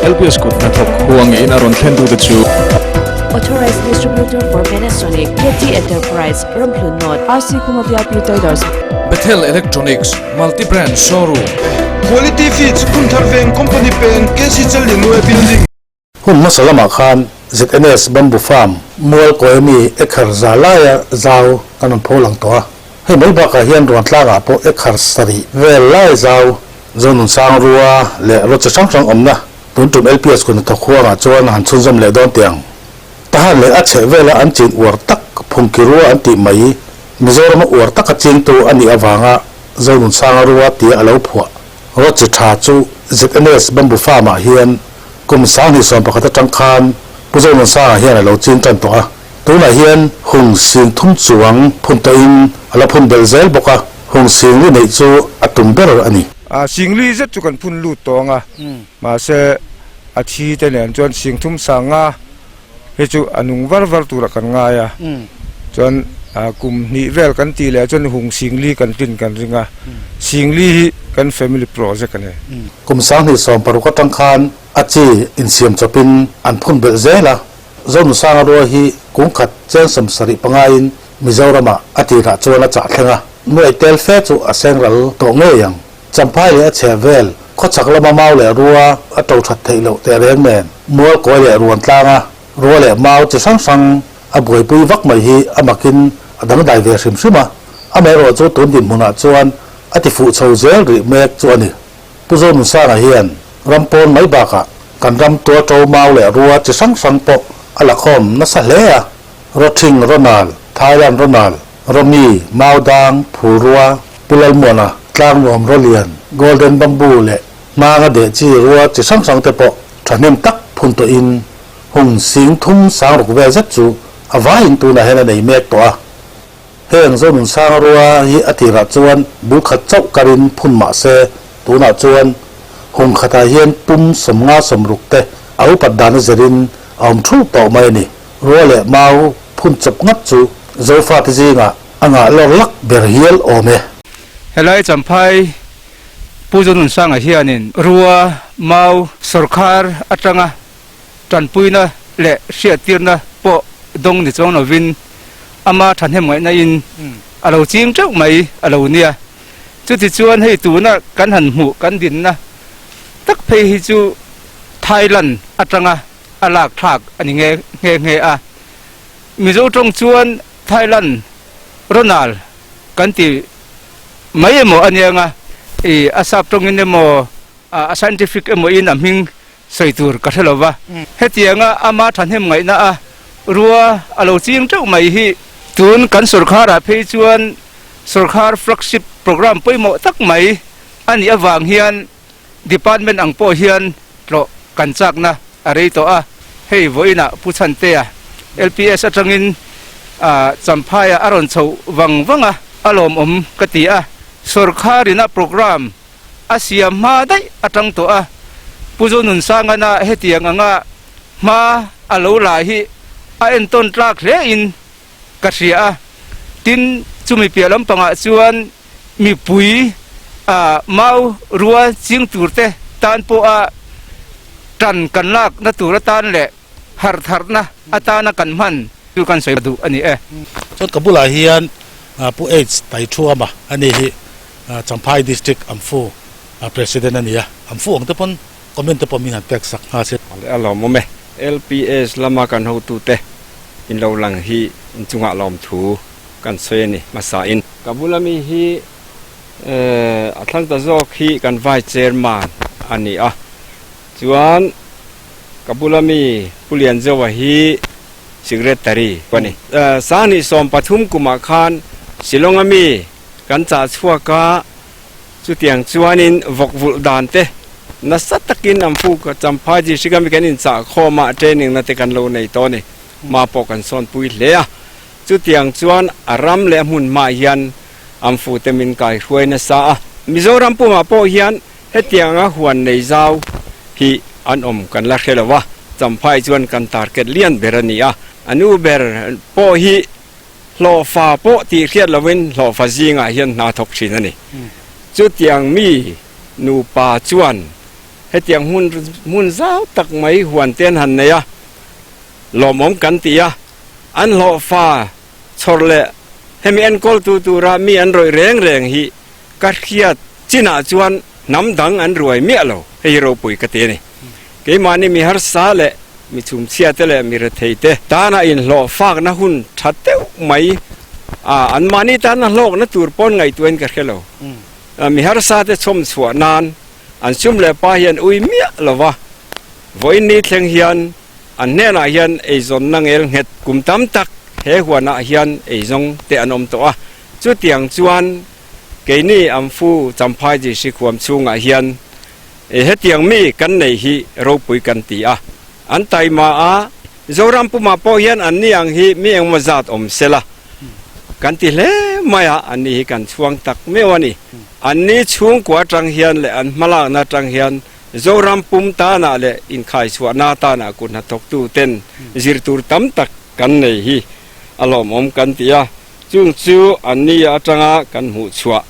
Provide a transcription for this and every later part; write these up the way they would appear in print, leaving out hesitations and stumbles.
LPS kut hnathawk huangin a rawn thlentute chu. Authorized Distributor for Panasonic, KT Enterprise, Ramhlun North, RC Khuma VIP Traders. Bethel Electronics, Multi Brand Showroom. Quality Feeds, Phunthar Veng Company Peng, KC Challinuai Building. Hun hmasa lamah khan ZNS Bamboo Farm, Mualkawi ami ekhar za laia zau kan rawn pho lang tawh a. Hei mai bakah hian Ruantlangah pawh ekhar sarih vel lai zau Zonunsang rua leh raw chi hrang hrang awmna tun tum LPS kun hnathawk huangah chuan han chhunzawm leh dawn teh ang. Tahan leh a chheh vela an chin uar tak phungki rua an tih mai Mizorama uar taka chingtu a nih avanga Zonunsanga rua tia a lo phuah raw chi tha chu ZNS Bamboo Farm-ah hian Kum 2011 atang khan Pu Zonunsanga hian a lo ching tan tawh a, tunah hian hung sing thum chuang phun tawhin a la phun belh zel bawk a, hung sing li neih chu a tum ber a ni. A sing li zet chu kan phun lut tawh ang a, mahse a thi te nen chuan sing thum sang nga hi chu a nung var var turah kan ngai a, chuan kum hnih vel kan tih leh chuan hung sing li kan tlin kan ring a, sing li hi kan family project a ni. Kum 2016 atang khan a chi insiam chawpin an phun belh zel a, Zonusanga rua hi kung khat cheng 75 in Mizoramah a tirah chuan a chah thleng a, nuaih tel fe chu a seng ral tawh ngei ang. Champhai leh a chheh vel, khawchhak lama mau leh rua a to that theih loh teh reng nen, mualkawi leh ruan tlanga rua leh mau chi hrang hrang a buaipui vak mai hi a makin a dangdai ve hrim hrim a, amaherawh chu tun dinhmunah chuan a ti fuh chho zel rih mek chu a ni. Pu Zonunsanga hian ram pawn mai bakah kan ram tualṭo mau leh rua chi hrang hrang pawh a la khawm nasa hle a, Rawthing Ronald, Thailand Ronald, Rawmi, Maudang, Phulrua, Pu Lalmuana, Tlangnuam Rawlian, Golden Bamboo leh Hmanga deh chi rua chi hrang hrang te pawh thahnem tak phun tawhin hung sing thum sang ruk vel zet chu a vaiin tunah hian a nei mek tawh a. Heng Zonunsanga rua hi a tirah chuan bul khat chauh karin phun mah se, tunah chuan hung khatah hian pum 50 60 te a upat dan a zirin a awm thup tawh mai a ni. Rua leh mau phun chawp ngat chu Zofate zingah a ngah lawr lak ber hial awm e. Helai Champhai Pu Zonunsanga hianin rua, mau, sawrkhar atanga tanpuina leh hriattirna pawh dawng ni chuang lovin ama thahnem ngaihna in a lo ching teuh mai a lo nia. Chutichuan hei tuna kan han hmuh kan dinna tak phei hi chu Thailand atanga a lak thlak a ni nghe nghe nghe a. Mizo tawng chuan Thailand Ronald kan ti mai emaw a nia nga, i a sap tawngin emaw a scientific emaw in a hming sawi tur ka hre lo va. Hetianga ama thahnem ngaihna a rua a lo ching teuh mai hi tun kan sawrkharah phei chuan sawrkhar flagship programme pawimawh tak mai a nih avang hian department ang pawh hian tlawh kan chakna a rei tawh a. Hei vawiinah Pu Chhantea LPS atangin Champhaiah a rawn chhoh vang vang a, a lawmawm ka ti a. Sawrkharina programme a siam hma daih atang tawh a, Pu Zonunsangana hetiang anga hma a lo la hi a entawn tlak hle in ka hria a, tin chumi piah lampangah chuan mipui a mau rua ching tur te tan pawha tan kan lak na tur atan leh harh tharna atana kan hman chu kan sawi duh a ni e. Chuan ka bulah hian Pu H Taithuama a ni hi Champhai District Amfu President a ni a, Amfu ang te pawn comment te pawh min han pek sak nghal se. A lawmawm e. LPS lama kan hotute in lo lang hi inchungah lawmthu kan sawi a ni hmasa in. Ka bula mi hi a thlang ta zawk hi kan Vice Chairman a ni a, chuan Ka bula mi Pu Lianzoa hi Secretary a ni. 2013 kumah khan Shillong-a mi kan chah chhuak a, chutiang chuanin vawk vulh dan te nasa takin an fuk a, Champhai district-a mi kan inchah khawm a, training na te kan lo nei tawh a ni. Hma pawh kan sawnpui hle a, chutiang chuan a ram leh a hmun hmaah hian an fu te min kaihruai nasa a. Mizoram pumah pawh hian Hetianga huan nei zau hi an awm kan la hre lo a, Champhai chuan kan target lian ber a ni a, a nu ber pawh hi hlawhfa pawh tih hriat lovin hlawhfa zingah hian hna thawk thin a ni. Chutiang mi nupa chuan Hetiang hmun hmun zau tak mai huan te an han nei a, lawmawm kan ti a, an hlawhfa chhawr leh hemi enkawltu tura mi an rawih reng reng hi ka hriat chinah chuan hnam dang an ruai miah lo, hei hi ropui ka ti a ni. Keimahni mi harsa leh mi chhumchhia te leh mi rethei te tana inhlawh fakna hun tha deuh mai a, anmahni tana hlawkna tur pawn ngaihtuahin ka hre lo. Mi harsa te chhawm chhuah nan an sum leh pa hian ui miah lo va, vawiin ni thleng hian an hnenah hian eizawnna ngel nghet kum tam tak he huanah hian eizawng te an awm tawh a, chutiang chuan keini Amphu Champhai Jisi khuam chhungah hian hetiang mi kan nei hi ropui kan ti a, an taima a, Zoram pumah pawh hian an ni ang hi mi engmaw zat awm sela kan ti hle mai a, an ni hi kan chhuang tak meuh a ni. An ni chhungkua atang hian leh an hmalakna atang hian Zoram pum tanah leh inkhaichhuahna tanah kut hnathawktu ten zir tur tam tak kan nei hi a lawmawm kan ti a, chung chu an ni atanga kan hmuh chhuah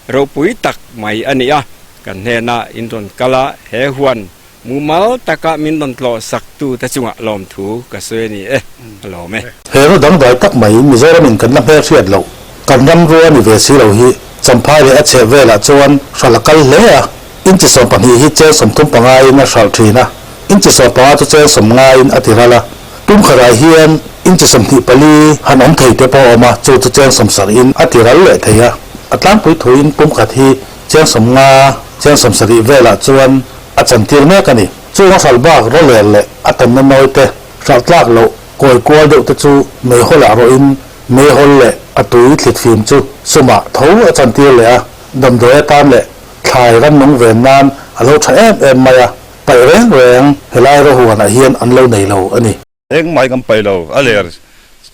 ropui tak mai a ni a, kan hnenah in rawn kal a, he huan mumal taka min rawn tlawh sak tu te chungah lawmthu ka sawi a ni e, a lawm e. He ru dangdai tak mai Mizoramin kan la hmelhriat loh, kan ram rua ni ve si lo hi Champhai leh a chheh velah chuan hralh a kal hle a, inchi 12 hi cheng 35 in a hralh thin a, inchi 15 chu cheng 50 in a ti ral a, tum khatah hian inchi 24 han awm thei te pawh a awm a, chu chu cheng 70 in a ti ral leh thei a, a tlangpui thuin pum khat hi cheng 50, cheng 70 velah chuan a chantir mek a ni. Chung a hralh bak rawler leh a tanna nawi te, hralh tlak loh kawi kual deuh te chu meihawlah rawhin meihawl leh a tui thlit fim chu sumah tho a chantir leh a, damdawi atan leh thlai rannung ven nan a lo tha em em mai a, paih reng reng helai rahuanah hian an lo nei lo a ni. Engmah hi kan paih lo, a ler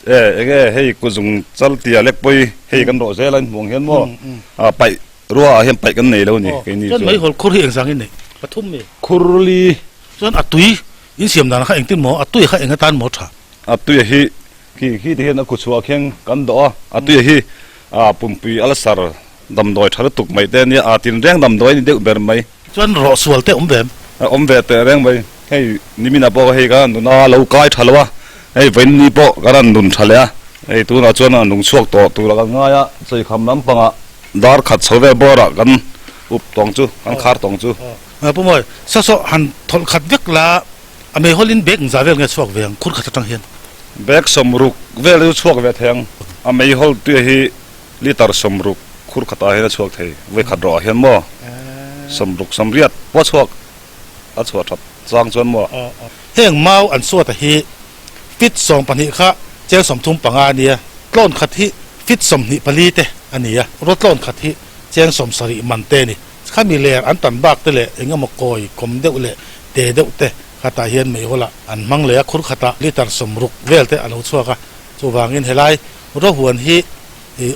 e enge hei kuzung chal tia lek pawi hei kan rawh zel a in hmuh ang hian maw a paih ruaah hian paih kan nei lo a ni keini chuan. Meihawl khur hi engzang in nei? Pathum mi? Khur li. Chuan a tui in siam dan kha engtin maw? A tui kha eng atan maw tha? A tui hi khi khi te hian a khuchhuah khian kan dawh a, a tui hi a pumpui alsar Damdawi tha lutuk mai te ania, aa tin reng damdawi a ni deuh ber mai. Chuan rawh sual te awm ve em? Awm ve teh reng mai. Hei nimin ah pawh hei ka nuna lo kai tha lo a, hei vawiin ni pawh ka rawn nun tha leh a, hei tunah chuan a nung chhuak tawh tur a kan ngai a, cheikham lampangah dar khat chho vel bawrah kan up tawng chu, kan khar tawng chu. Pu Mawi, saw saw han thawlh khat vek la, a meihawlin bag za vel nge chhuak ve ang khur khat atang hian? Bag 60 vel chu chhuak ve thei ang, a meihawl tuia hi Litre 60 khur khatah hian a chhuak thei, vawi khat rawhah hian maw 60 80 pawh a chhuak, a chhuah that chang chuan maw. Heng mau an suata hi feet 12 kha cheng 35 a nia, tlawn khat hi feet 24 te a ni a, rawtlawn khat hi cheng 70 man te a ni. Khami ler an tan bak te leh eng emaw kawi kawm deuh leh te deuh te khatah hian meihawlah an hmang leh a, khur khatah litre 60 vel te a lo chhuak a, chuvangin helai Ruahuan hi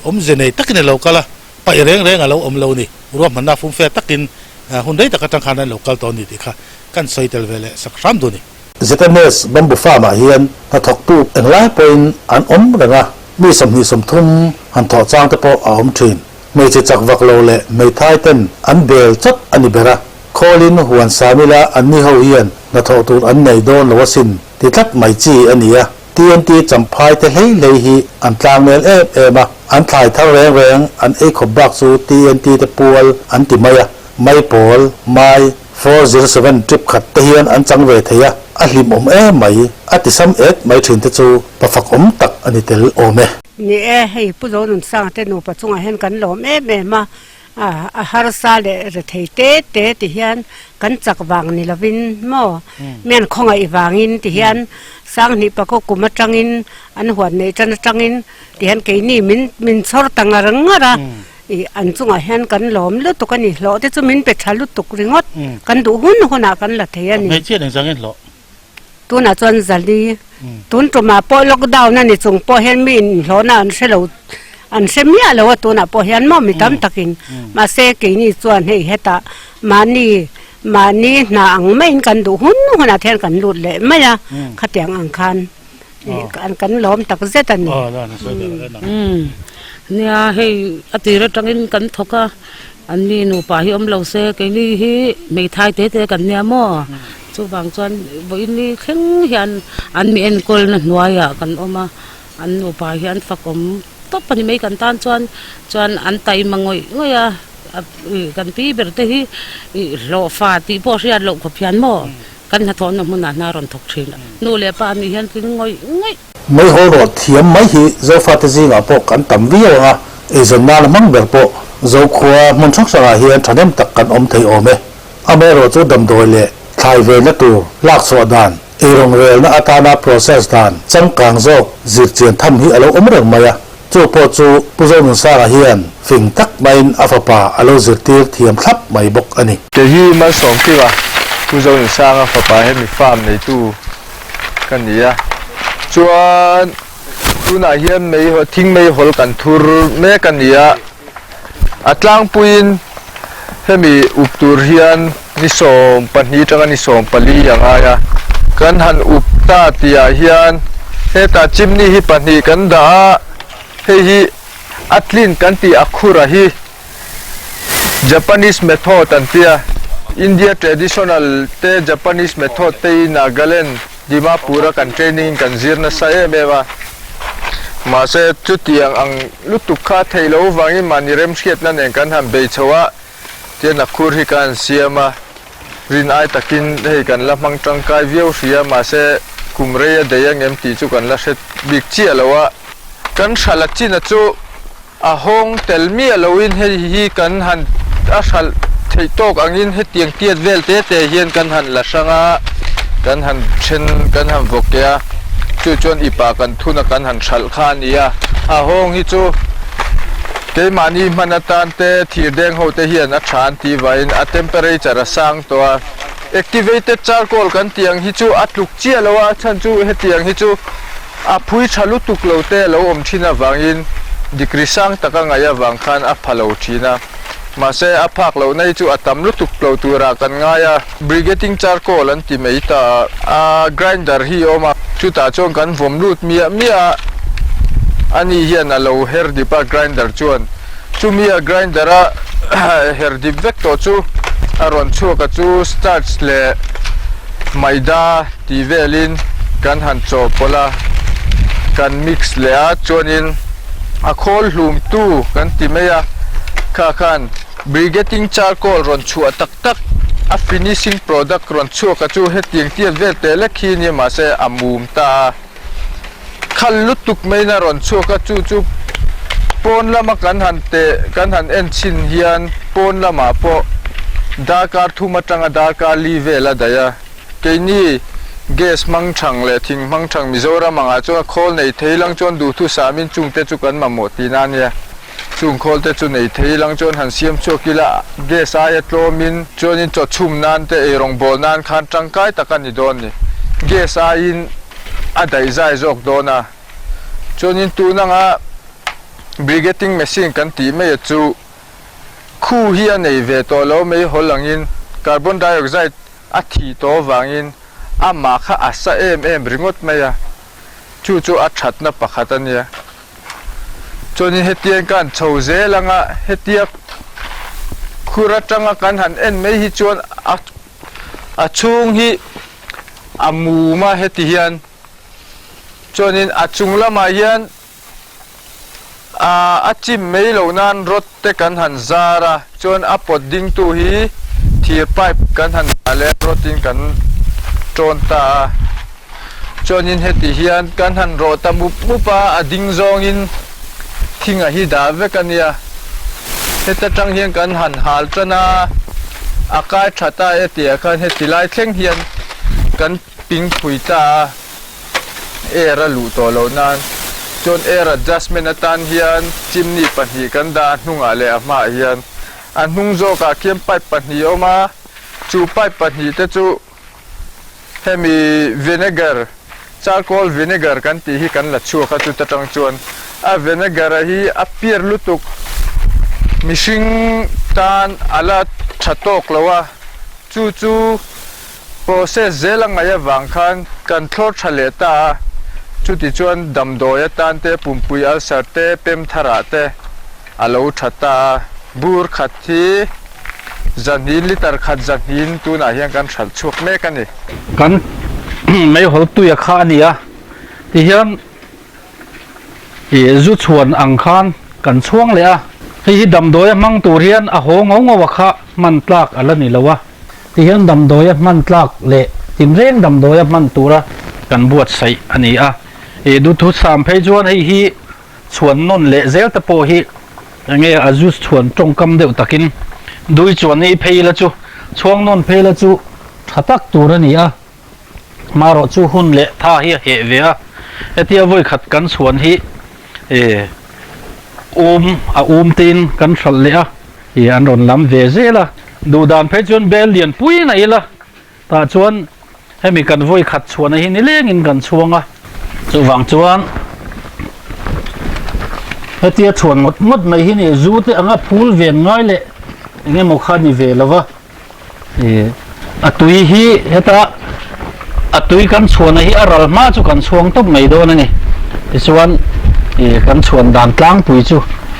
awmze nei takin a lo kal a, paih reng reng a lo awm lo ni. Ruahmanna fumfe takin hun rei tak atang khan an lo kal tawh a ni tih kha kan sawi tel ve leh sak hram duh a ni. ZMS Bamboo Farm ah hian hnathawktu englai pawhin an awm reng a, mi 23 han thawh chang te pawh a awm thin. Hmeichhe chak vak lo leh hmeithai ten an bel chawt a ni ber a, khawlin huan samila anni ho hian hnathawh tur an nei dawn lo asin ti tlat mai chi a ni a. TNT Champhai te hlei hlei hi an tlangnel em em a, an thlai thar reng reng an ei khawp bak chu TNT te pual an ti mai a, Maipawl, Mai, 407 trip khat te hian an chang ve thei a, a hlimawm em mai, a tisam et mai thin te chu pafak awm tak a ni tel awm e. Ni e, hei Pu Zonunsanga te nupa chungah hian kan lawm em em a, A harsa leh rethei te te ti hian kan chak vang ni lovin maw mian khawngaih vangin ti hian Sanghnih pakaw kum atangin an huan neih tan atangin ti hian keini min min chhawr ta ngar ngar a ih an chungah hian kan lawm lutuk a ni hlawh te chu min pe tha lutuk ringawt kan duh hun hunah kan la thei a ni. Hmeichhia engzangin hlawh? Tunah chuan zali tun tumah pawh lockdown a ni chung pawh hian mi inhlawhna an hre lo an hre miah lo a tunah pawh hian maw mi tam takin mahse keini chuan hei hetah mahni mahni hna ang maiin kan duh hun hunah te hian kan lut leh mai a khatiang ang khan kan lawm tak zet a ni. Nia hei a tir atangin kan thawk a. An ni nupa hi awm lo se keini hi hmeithai te te kan nia maw? Chuvang chuan vawiin ni thleng hian an mi enkawlna hnuaiah kan awm a, an nupa hi an fakawm tawp a ni mai kan tan chuan chuan an taima ngawih ngawih a, kan pi ber te hi hlawhfa tih pawh hriat loh khawp hian maw kan hnathawhna hmunah hna rawn thawk thin a, nu leh pa nih hian tling ngawih ngawih. Meihawl rawh thiam mai hi Zofate zingah pawh kan tam viau ang a, eizawn nana hmang ber pawh Zokhua hmun hrang hrangah hian thahnem tak kan awm thei awm e. Amaherawh chu damdawi leh thlai velna tur lak chhuah dan, eirawng relna atana process dan changkang zawk zirchian tham hi a lo awm reng mai a. Chu pawh chu Pu Zonunsanga hian fing tak maiin a fapa a lo zirtir thiam thlap mai bawk a ni. Kei hi Malsawmkima, Pu Zonunsanga fapa hemi farm neitu ka ni a chuan tunah hian mei thing mei hawl kan thur mek a ni a a tlangpuiin hemi up tur hian ni 12 atanga ni 14 a ngai a kan han up ta tih ah hian hetah chimney hi pahnih kan dah a hei hi a tlin kan tih a khura hi. Japanese method an tia, India traditional te Japanese method te hi Nagaland, Dimapur a kan training in kan zir nasa em em a, mahse chutiang ang lutuk kha a theih loh vangin mahni remhriatna nen kan han bei chho a, tian a khur hi ka han siam a, rin ai takin hei kan la hmang tangkai viau hria mahse kum rei a dei angem tih chu kan la hre bik chiah lo a, kan hralh a chin a chu. A hawng tel miah loin hei hi kan han a hralh theih tawk angin hetiang tiat vel te te hian kan han la hrang a, kan han then kan han vawk ke a, chu chuan ipa kan thun a kan han hralh kha a ni a. A hawng hi chu keimahni hman atan te thir deng ho te hian a tha an tih vangin a temperature a sang tawh a. Activated charcoal kan tih ang hi chu a tluk chiah lo a, a chhan chu hetiang hi chu A phui tha lutuk lo te a lo awm thin avangin degree sang taka ngaih avang khan a pha lo thin a. Mahse, a phak lohna hi chu a tam lutuk lo turah kan ngai a. Briquetting charcoal an ti mai ta a, a grinder hi a awm a, chutah chuan kan vawm lut miah miah a, ani hian a lo her dip a grinder chuan. Chumi a grinder a her dip vek tawh chu a rawn chhuak a chu starch leh maida tih velin kan han chawhpawlh a, kan mix leh a, chuanin a khawl hlum tu kan ti mai a, kha khan briquetting charcoal rawn chhuah tak tak a finishing product rawn chhuak a chu hetiang tiat vel teh lek hi nia mahse a mum ta a, khal lutuk maiin a rawn chhuak a, chu chu pawn lama kan han teh kan han en chhin hian pawn lamah pawh darkar thum atanga darkar li vel a daih a. Keini gas hmang thang leh thing hmang thang Mizoram angah chuan khawl nei thei lang chuan duhthusam in chungte chu kan mamawh tihna a nia. Chung khawl te chu nei thei lang chuan han siam chhuak ila gas aia tlawm in chuanin chaw chhum nan te eirawng bawl nan khan tangkai tak a ni dawn ni. Gas aiin a daihzai zawk dawn a. Chuanin tun anga briquetting machine kan tih mai a chu khu hi a nei ve tawh lo mai hawl angin carbon dioxide a thi tawh avangin amah kha a sa em em ringawt mai a, chu chu a thatna pakhat a nia. Chuanin hetiang kan chho zel anga hetia khur atanga kan han en mai hi chuan a a chhung hi a mum a heti hian chuanin a chung lamah hian A chim mai loh nan rod te kan han zar a, chuan a pawt ding tu hi thir pipe kan han dah leh rod in kan tawn ta a, chuanin heti hian kan han rawh ta mup mup a, a ding zawngin thinga hi dah vek a nia, heta tang hian kan han hal tan a, a kai tha ta e tih ah khan heti lai thleng hian kan ping phui ta a. Air a luh tawh loh nan chuan air adjustment atan hian chimney pahnih kan dah a hnungah leh a hmaah hian a hnung zawkah khian pipe pahnih a awm a, chu pipe pahnih te chu hemi vinegar charcoal vinegar kan tih hi kan la chhuak a chuta tang chuan a vinegar a hi a pir lutuk mihring tan a la tha tawk lo a chu chu Process zel a ngaih avang khan kan thlawr tha leh ta a, chuti chuan damdawi atan te, pumpui ulcer te, pem tharah te a lo tha ta a. Bur khat hi zahnih litre khat zahnihin tunah hian kan hralh chhuak mek a ni. Kan meihawl tuia kha a ni a, tihian ih zu chhuan ang khan kan chhuang leh a, hei hi damdawi a hmang tur hian a haw ngau ngau a kha hman tlak a la ni lo a, tihian damdawi a hman tlak leh tinreng damdawi a hman tura kan buatsaih a ni a, ih duhthusam phei chuan hei hi chhuan nawn leh zel te pawh hi enge a zu chhuan tawngkam deuh takin dui chuan i phei la chu chhuang nawn phei la chu tha tak tur a ni a, marawh chu hun leh tha hi a heh ve a, hetia vawi khat kan chhuan hi eh um a um tein kan hralh leh a, ih an rawn lam ve zel a, duh dan phei chuan bel lian pui na ila. Tah chuan hemi kan vawi khat chhuahna hi nilengin kan chhuang a, chuvang chuan hetia chhuan ngawt ngawt mai hi ni zu te anga phul ven ngai leh eng emaw kha ni ve lo va, ih a tui hi heta a tui kan chhuahna hi a ral hma chu kan chhuang tawp mai dawn a ni, tichuan ih kan chhuan dan tlangpui chu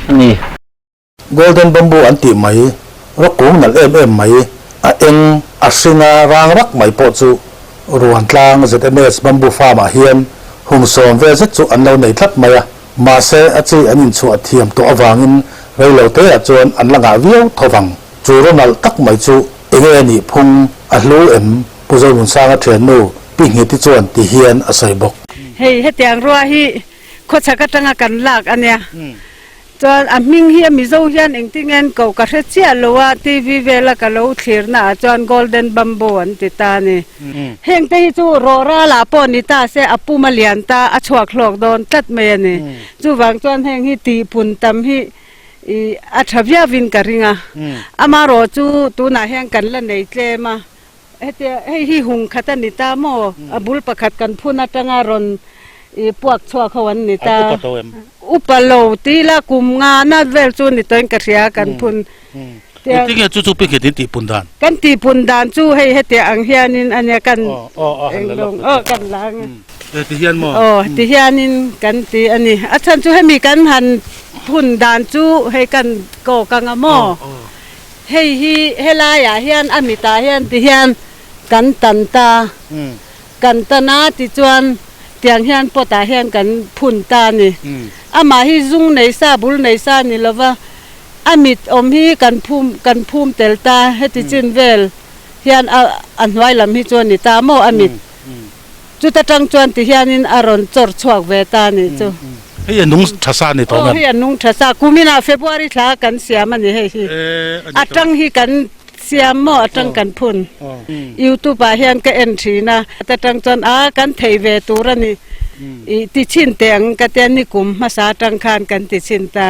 a ni. Golden Bamboo an tih mai, rawk kung nalh em em mai, a eng, a hring a rang rak mai pawh chu Ruantlang ZMS Bamboo Farm ah hian hum sawm vel zet chu an lo nei tlat mai a, mahse a chi an inchhuah thiam tawh avangin reilo te ah chuan an la ngah viau tho vang. Chu raw nalh tak mai chu enge nih phung a hlu em? Pu Zonunsanga thiannu Pi Ngheti chuan ti hian a sawi bawk. Hei hetiang rua hi khawchhak atanga kan lak a nia. Chuan a hming hi a Mizo hian engtinge an koh ka hre chiah lo a, TV vela ka lo thlir na ah chuan Golden Bamboo an ti ta a ni. Heng te hi chu rawh ral ah pawh ni ta se a pum a lian ta a chhuak hlawk dawn tlat mai a ni. Chuvang chuan heng hi tihpun tam hi ih a tha viau in ka ring a. Amarawh chu tunah hian kan la nei tlem a, Hetia hei hi hung khat a ni ta maw? A bul pakhat kan phun atanga rawn i puak chhuak ho an ni ta. Upa to em? Upa lo ti la kum nga na vel chu ni tawhin ka hria kan phun. Engtin nge chu chu pekhet in tih pun dan? Kan tih pun dan chu hei hetia ang hianin a nia kan englawng aw kan la ang e. Ti hian maw? Aw ti hianin kan ti a ni. A chhan chu hemi kan han phun dan chu hei kan kawk anga maw? Hei hi helaiah hian a mitah hian ti hian kan tan ta, kan tan a tichuan tiang hian pot ah hian kan phun ta a ni. Amah hi zung nei sa bul nei sa ni lova a mit awm hi kan phum kan phum tel ta heti chin vel hian a a hnuai lam hi chu a ni ta maw a mit. Chuta tang chuan ti hianin a rawn chawr chhuak ve ta a nih chu. Hei a nung tha sa a ni tawh em? Aw hei a nung tha sa. Kuminah February thla kan siam a ni hei hi. A tang hi kan siam maw a tang kan phun. Youtube ah hian ka en thin a. Ta tang chuan a kan thei ve tur a ni. Ih ti chhin teh ang ka tia nikum hmasa tang khan kan ti chhin ta.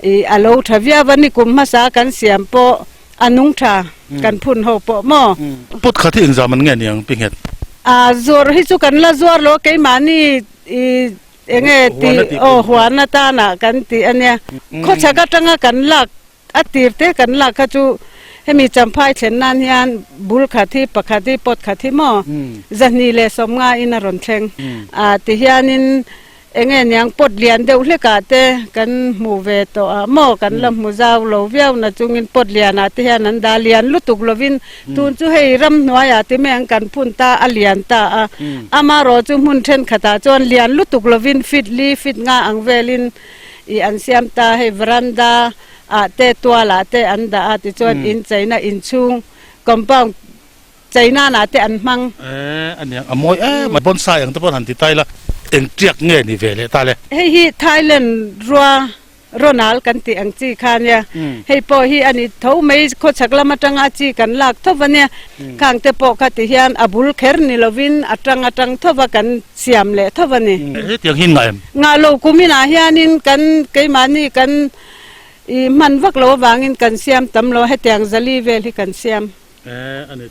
Ih a lo tha viau a nikum hmasa kan siam pawh A nung tha kan phun ho pawh maw? Pot khat hi engzam an nge niang pi nghet? A zuar hi chu kan la zuar lo keimahni i enge ti aw huan atana kan tih a nia. Khawchhak atanga kan lak a tir te kan lak kha chu hemi champhai thlen nan hian bul khat hi pakhat hi pot khat hi maw zahnih leh sawmnga in a rawn thleng a tihianin Enge niang pot lian deuh hlekah te kan hmu ve tawh a maw kan la hmu zau lo viau na chungin pot lianah te hian an dah lian lutuk lovin tun chu hei ramhnuaiah ti mai ang kan phun ta a lian ta a amarawh chu hmun thenkhatah chuan lian lutuk lovin fit li fit nga ang velin ih an siam ta hei veranda ah te tualah te an dah a tichuan incheina inchhung compound China nah te an hmang. E a nia, a mawi em a, bonsai ang te pawh han ti ta ila, eng tiak nge ni ve leh ta le? Hei hi Thailand rua Ronald kan tih ang chi kha nia, hei pawh hi a ni tho mai, khawchhak lam atanga a chi kan lak tho va nia, khang te pawh kha ti hian a bul kher ni lovin a tang atang tho va kan siam leh tho va ni. Hetiang hi ngah em? Ngah lo kuminah hianin kan keimahni kan i hman vak lo avangin kan siam tam lo, hetiang zali vel hi kan siam.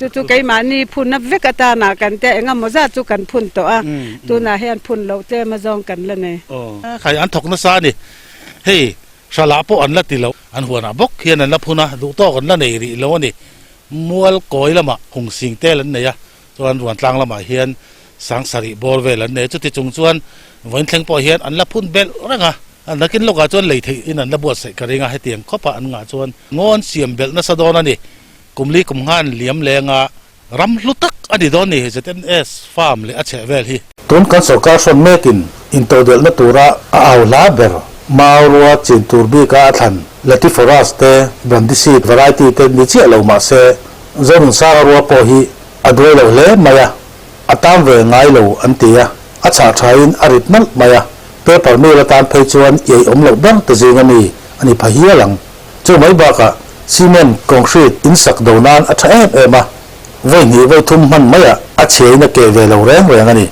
Chu chu keimahni phunna vek atana kan tia eng emaw zat chu kan phun tawh a, tunah hian phun loh tlem azawng kan la nei. Khai an thawk nasa a ni. Hei hralah pawh an la ti lo. An huanah bawk hian an la phun a, duhtawk an la nei rih lo a ni. Mual kawi lamah hungsing tel an nei a, chuan Ruantlang lamah hian Sangsarih bawr vel an nei a, chuti chung chuan vawiin thleng pawh hian an la phun belh reng a. Nakin lawkah chuan lei theih in an la buatsaih ka ring a, hetiang khawpah an ngah chuan ngaw an siam belh nasa dawn a ni. Kum li kum nghan liam lenga ram hlu tak a ni dawn ni ZNS farm leh a chheh vel hi. Tun kan sorkar hrawn mekin intodelhna tura a au hla ber mau rua chin tur bika a thlan Latiforas te Brandisi variety te ni chiah lo mah se Zonunsanga rua pawh hi a duai lo hle mai a, a tam ve ngai lo an ti a, a chhah thain a rit nalh mai a, paper mill atan phei chuan iai awm loh ber te zing a mi a ni pha hial ang. Chu mai bakah cement, concrete in sak do nan a tha em em a, vawi hnih vawi thum hman maiah a chhiain a keh ve lo reng reng a ni.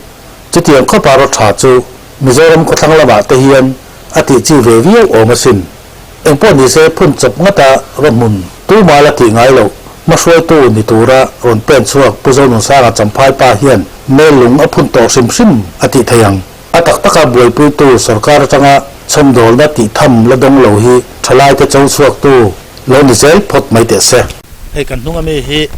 Chutiang khawpa rawt tha chu Mizoram khawthlang lamah te hian a tih chi ve viau awm asin. Engpawh nise phun chawp ngata rawhmun tuma la tih ngai loh hmahruaitu ni tura rawn pen chhuak Pu Zonunsanga Champhai pa hian mel lung a phun tawh hrim hrim a tih thei ang. A tak taka buaipuitu sorkar atanga chhawmdawlna tih tham la dawng lo hi thalaite cho chhuaktu lo ni zel phawt mai teh se. Hei kan hnung ami hi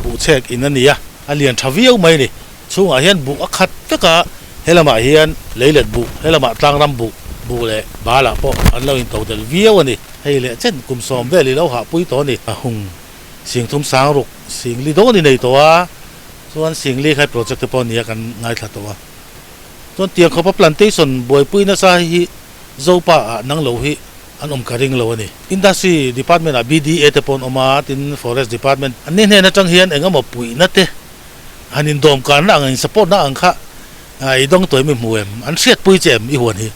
buhchek in a ni a, a lian tha viau mai a ni. Chhungah hian buh a khat vek a, he lamah hian leilet buh, he lamah tlangram buh, buh leh balah pawh an lo into del viau a ni. Hei leh chen kum sawm vel i lo hahpui tawh a ni. A hung sing thum sang ruk sing li dawn i nei tawh a, chuan sing li khai project te pawh nia kan ngaithla tawh a. Chuan tiang khawpa plantation buaipui nasa hi Zopa ah nang lo hi an awm ka ring lo a ni. Industry department ah BDA te pawh an awm a, tin Forest department an ni hnen atang hian eng emaw puihna te han indawm karna ang, in support na ang kha i dawng tawh em i hmu em? An hriatpui che em i huan hi?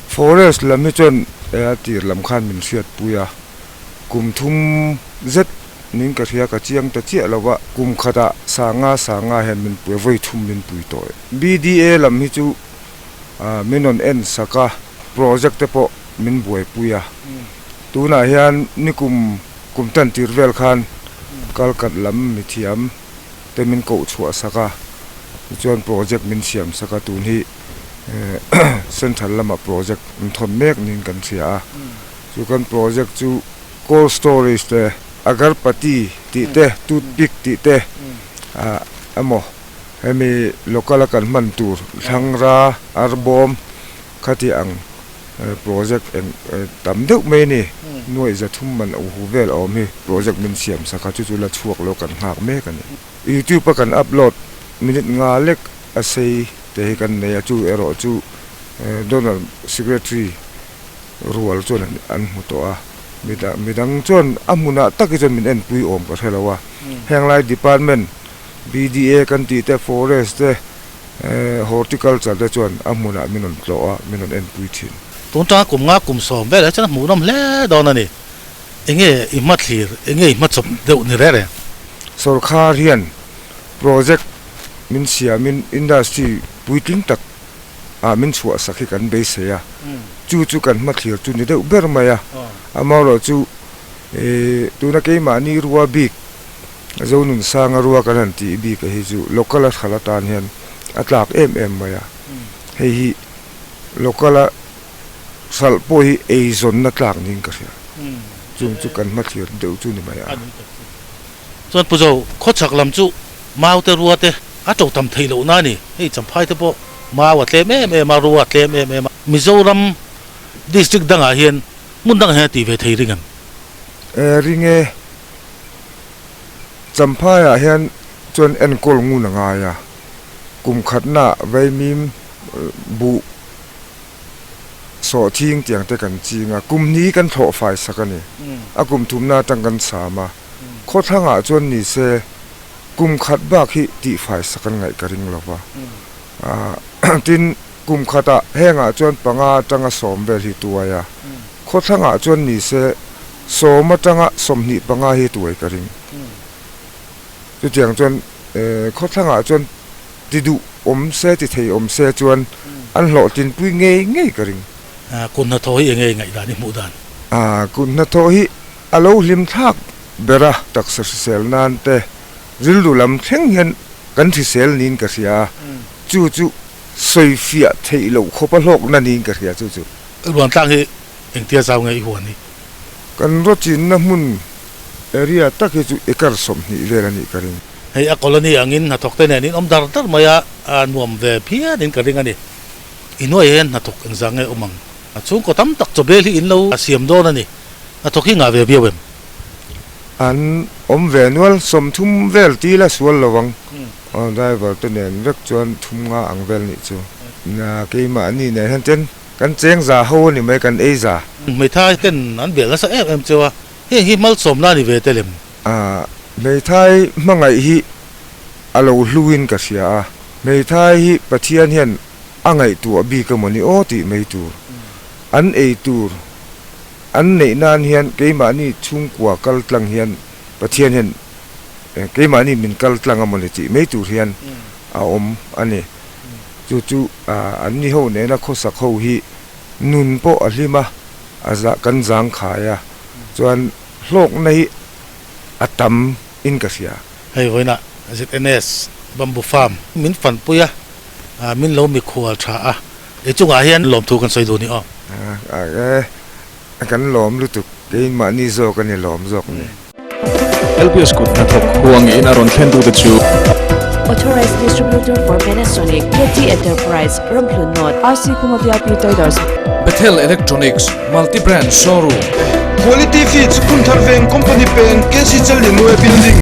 Forest lam hi chuan a tir lam khan min hriatpui a, kum thum zet nin ka hria ka chiang ta chiah lo va, kum khatah sanga sanga hian min pui a, vawi thum min pui tawh e. BDA lam hi chu min rawn en sak a, project te pawh min buaipui a, tunah hian nikum kum tan tir vel khan kalkat lam mithiam te min koh chhuah sak a, tichuan project min siam sak a, tun hi central lamah project an thawn mek niin kan hria a, chu kan project chu cold storage te, agarpati tih te, toothpick tih te ah emaw hemi local a kan hman tur thlangra arbawm khati ang project eng tam deuh mai a ni. Nuaih za thum man uhu vel a awm hi project min siam sak a, chu chu la chhuak lo kan nghak mek a ni. YouTube a kan upload minute nga lek a sei te hi kan nei a, chu erawh chu Donor Secretary rual chuan an hmu tawh a, midang chuan a hmunah tak hi chuan min enpui awm ka hre lo a, henglai department BDA kan tih te, Forest te, Horticulture te chuan a hmunah min rawn tlawh a, min rawn enpui thin. Tun tanga kum nga kum sawm velah chuan a hmuhnawm hle dawn a ni. Enge i hmathlir, enge i hmachawp deuh ni reng reng? Sorkar hian project min siamin industry puitling tak ah min chhuahsak hi kan beisei a, chu chu kan hmathlir chu ni deuh ber mai a. Amaherawhchu tuna keimahni rua bik Zonunsanga rua kan han tih bik a hi chu local a thal atan hian a tlak em em mai a, hei hi local a hralh pawh hi eizawnna tlak niin ka hria, chung chu kan hmathlir deuh chu ni mai a. Chuan Pu Zo, khawchhak lam chu mau te rua te a to tam theih loh na a ni, hei Champhai te pawh mau a tlem em em a, rua a tlem em em a, Mizoram district dangah hian hmun dangah hian a tih ve thei ring em? E ring e. Champhaiah hian chuan enkawl ngun a ngai a, kum khatnaah vaimim buh sawh thing tiang te kan ching a, kum hnih kan thlawh fai sak a ni. A kum thumna atang kan sam a, khawthlangah chuan ni se kum khat bak hi tih fai sak an ngaih ka ring lo va. Tin, kum khatah hengah chuan panga atanga sawm vel hi tuai a, khawthlangah chuan ni se Sawm atanga 25 hi tuai ka ring. Chutiang chuan khawthlangah chuan ti duh awm se, ti thei awm se chuan an hlawhtlinpui ngei ngei ka ring. Kut hnathawh hi enge ngaihdan i hmuh dan? Kut hnathawh hi a lo hlim thlak ber a, taksa hrisel nan te rilru lam thleng hian kan hrisel niin ka hria a, chu chu sawifiah theih loh khawpa hlawkna niin ka hria chu chu. Ruantlang hi engtia zau nge i huan hi? Kan rawchinna hmun area tak hi chu acre 20 vel a nih ka ring. Hei a colony angin hnathawk te nen in awm dar dar mai a, a nuam ve phian in ka ring a ni. I hnuaiah hian hnathawk engzah nge awm ang? Chhungkaw tam tak chawbel hi in lo siam dawn a ni. A thawk hi ngah ve viau em? An awm ve nual, 30 vel ti la sual lo ang. Driver te nen vek chuan thum nga ang vel nih chu. Keimahni nen hian ten kan cheng za ho a ni mai, kan ei za. Hmeithai ten an bel nasa em em cheu a, heng hi malsawmna a ni ve tel em? Hmeithai hmangaih hi a lo hluin ka hria a, hmeithai hi Pathian hian a ngaihtuah bik emaw ni aw tih mai tur. An ei tur an neih nan hian keimahni chhungkua kal tlang hian Pathian hian keimahni min kal tlang emaw ni tih mai tur hian a awm a ni. Chu chu an ni ho nena khawsak ho hi nun pawh a hlim a, a kan zangkhai a, chuan hlawkna hi a tam in ka hria. Hei vawiinah ZNS Bamboo Farm min fanpui a, min lo mikhual tha a, i chungah hian lawmthu kan sawi duh ni aw. E, kan lawm lutuk, keimahni zawk a ni lawm zawk ni. LPS kut hnathawk huangin a rawn thlen tute chu. Authorized Distributor for Panasonic, KT Enterprise, Ramhlun North, RC Khuma VIP Traders. Bethel Electronics, Multi Brand Showroom. Quality Feeds, Phunthar Veng, Company Peng, KC Challinuai Building.